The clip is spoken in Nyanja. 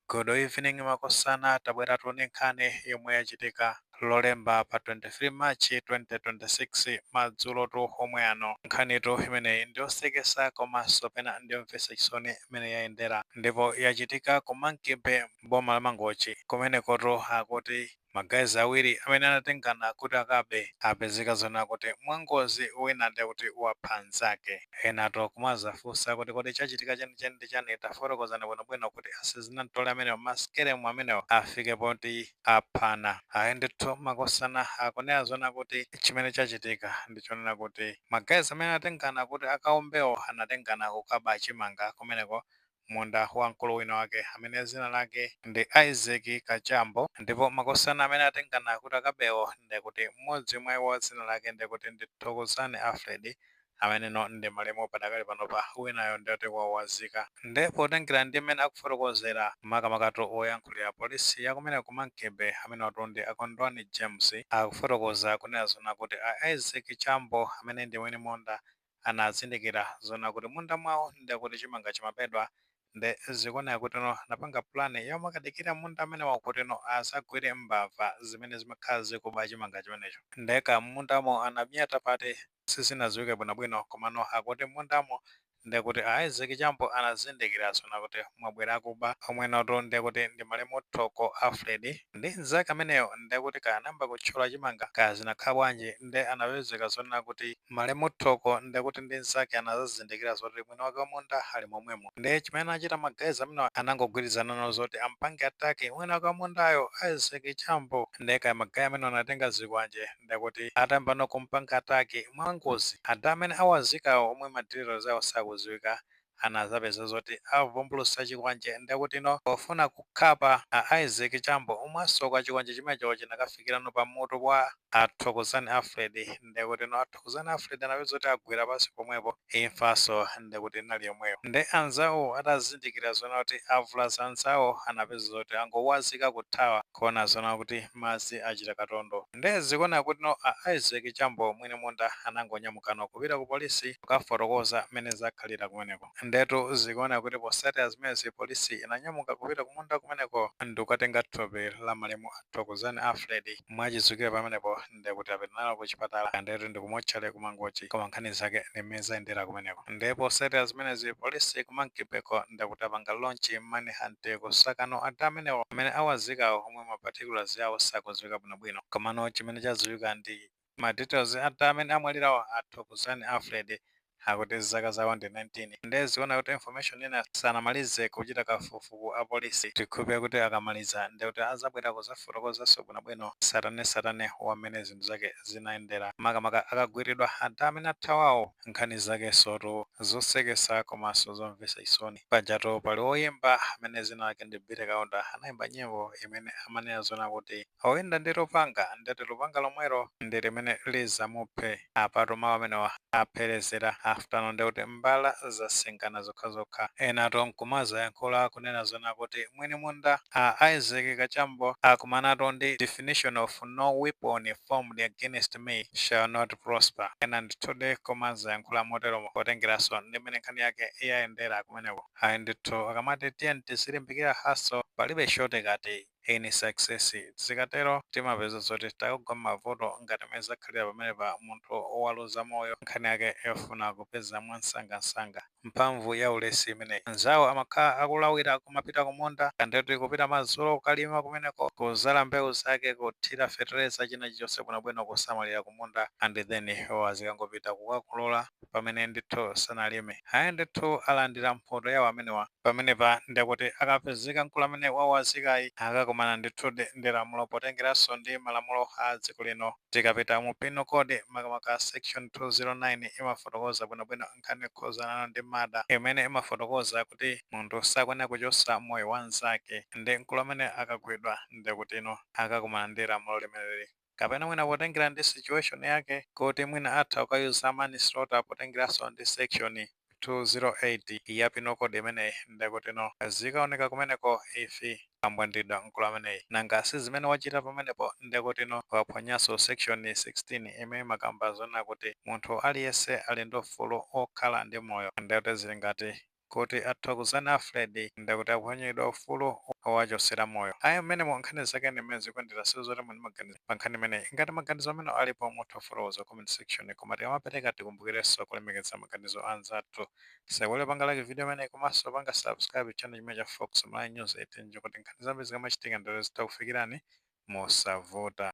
Good evening, makosana. Tabwera tione nkhani yomwe yachitika Lolemba pa 23 March 2026 madzulo tu omwe ano. Nkhanitu imeneyi ndiyosekesa komanso pena ndiyomvetsa chisoni imene yayendera, ndipo yachitika ku Monkey Bay, boma la Mangochi. Kumenekotu akuti ma guys awiri amene anatengana kuti akabe apezeka zona kuti mwangozi wina ndiye kuti wapha mnzake. Enato kumazafunsa kuti kodi chachitika chenicheni ndi chani? Tafotokozana bwinobwino kuti asizinamtole amenewo, maskeremu amenewo afike poti aphana. Ayi ndithu, makosana, akunena zona kuti chimene chachitika ndichonena kuti ma guys amene anatengana kuti akaombewo anatengana kukaba chimanga kumeneko munda wa mkulu wina wake amene zina lake ndi Isaac Kachambo. Ndipo makosana, amene atengana kuti akabewo ndikuti mmodzi mwa iwo dzina lake ndikuti ndi Thokozani Alfred, ameneno ndi malemu padakali panopa. Winayo ndiyoti wawazika. Ndipo potengera ndi mmene akufotokozera makamakatu oyankhulira polisi yakumene ku Monkey Bay, amene watu ndi Akondwani James, akufotokoza kunena zona kuti a Isaac Chambo, amene ndi mwini munda, anazindikira zona kuti munda mwawo ndikuti chimanga chimabedwa. Nde zikuoneka kuti no anapanga plan yomwe akadikira munda amene wakuti no azagwire mbava zimene zimakhala zikuba chimanga chimenecho. Ndeka mundamo anamyata pati sizinadziwike bwinobwino, komano akuti mundamo ndekuti a Isaac Chambo anazindikira zona kuti mwabwera akuba, omwenotu ndekuti ndi malemu Thoko Alfred ndi mnzake ameneyo. Ndekuti kanamba kutchola chimanga kazinakhala bwanji, nde anapezeka zonena kuti malemu Thoko ndekuti ndi mnzake anazazindikira zoti mwini wake wa munda ali momwemo. Nde chimene achita ma guys amenewa, anangogwirizana nawo zoti ampange attack mwini wake wa mundayo, Isaac Chambo. Ndeka ma guy amene anatenga zikwanje, ndekuti atambano kumpanga attack mwangozi, ada amene awazikawo, omwe ma details awo sakudziwika, anazapeza zoti avumbulutsa chikwanje. Ndekuti no pofuna kukhapa a Isaac Chambo, omwe chikwanje chimenecho chinakafikirano pamutu wa Athokozani Alfred. Ndekuti no Athokozani Alfred anapeza kuti agwera pansi pomwepo, imfaso ndekuti inali yomweyo. Nde anzawo atazindikira zona kuti avulaza anzawo, anapeza zoti angowazika kuthawa, kuona zona kuti madzi achita katondo. Nde zikuona kuti no a Isaac Chambo, mwini munda, anangonyamukano kupita ku polisi kukafotokoza mmene zakhalira kumeneko. Ndetu zikuona kuti posatira zimenezi, polisi inanyamuka kupita kumunda kumeneko ndikukatenga thupi la malemu Athokozani Alfred. Mwachizukire pamenepo ndekuti apita nalo ku chipatala, ndetu ndikumotchale kuMangochi. Koma nkhani zake ndi mmene zayendera kumeneko. Ndipo posatira zimenezi, polisi ku Monkey Bayko ndekuti apanga launch manhunt kusakano anthu amenewo amene awazikawo, omwe ma particulars yawo sakudziwika bwinobwino. Komano chimene chadziwika ndi ma details anthu amene amwalirawo, Athokozani Alfred, akuti zaka zawo ndi 19. Nde zikuona kuti information ina sanamalize kuchita kafukufuku a polisi. Tikhulupirira kuti akamaliza ndekuti azabwera kuzafotokozanso bwinobwino satane satane wamene zinthu zake zinayendera, makamaka akagwiridwa anthu amene athawawo. Nkhani zake sotu zosekesa komanso zomvetsa chisoni. Pajato pali woyimba amene zina lake ndi Billy Kaunda, anayimba nyimbo imene amanena zona kuti oyenda ndi lupanga, ndeti lupanga lomwelo ndi limene lizamuphe. Apatu mawu amenewa apherezera afutano, ndekuti mbala zasengana zokhazokha. Enato nkumazayankhula kunena zona kuti mwini munda a Isaac Kachambo akumanato ndi definition of "no weapon formed against me shall not prosper". Ena ndithudi kumazayankhula moteromo potengeranso ndi mmene nkhani yake iyayendera kumeneko. Ayi ndithu, akamati tiye tizilimbikira hustle, palibe shortcut in success. Zikatero timapeza zoti takugwa mavuto ngati mmene zakhalira pamenepa, munthu waluza moyo, nkhani yake yofuna kupeza mwansangansanga. Mphamvu ya ulesi imeneyi. Anzawo amakhala akulawira kumapita kumunda, kandeti kupita madzulo kukalima kumeneko, kuzala mbewu zake, kuthira fetereza, china chilichonse bwinobwino, kusamalira kumunda, and then iwo azikangopita kukakolola pamene ndithu sanalime. Ayi ndithu, alandira mphoto yawo amenewa. Pamenepa ndekuti akapezeka mkulu amene wawazikayi, akakumana ndithu ndi lamulo potengeranso ndi malamulo a dziko lino. Tikapita mu Penal Code, makamaka section 209, imafotokoza bwinobwino nkhani yokhuzana ndi murder, imene imafotokoza kuti munthu sakuyenera kuchosa moyo wa mnzake. Ndi mkulu amene akagwidwa, ndekuti ino akakumana ndi lamulo limeneli, kapena mwina potengera ndi situation yake kuti mwina atha kukayuza manslaughter potengeranso ndi section 208 ya Penal Code imeneyi. Ndekuti no zikaoneka kumeneko ifi ambwandidwa mkulu ameneyi. Nanga si zimene wachita pamenepo? Ndekuti no waphwanyanso section 16 imene imakamba zona kuti munthu aliyense ali ndi ufulu okhala ndi moyo. Ndekuti zili ngati Kuti athokozani Alfred ndakuti akuphwanyidwa ufulu owachosera moyo. Ayi, mmenemo nkhani zake ndi mmene zikuyendera. Sizoti muli maganizo pa nkhani imeneyi? Ngati maganizo amene alipo, mutha kufotokoza comment section, koma tikamapereka tikumbukirenso kulemekeza maganizo anzathu. Saiwale panga like video imeneyi komanso panga subscribe channel chimene cha Fox Malawi News 18, kuti nkhani zambiri zikamachitika ndero zitakufikirani mosavuta.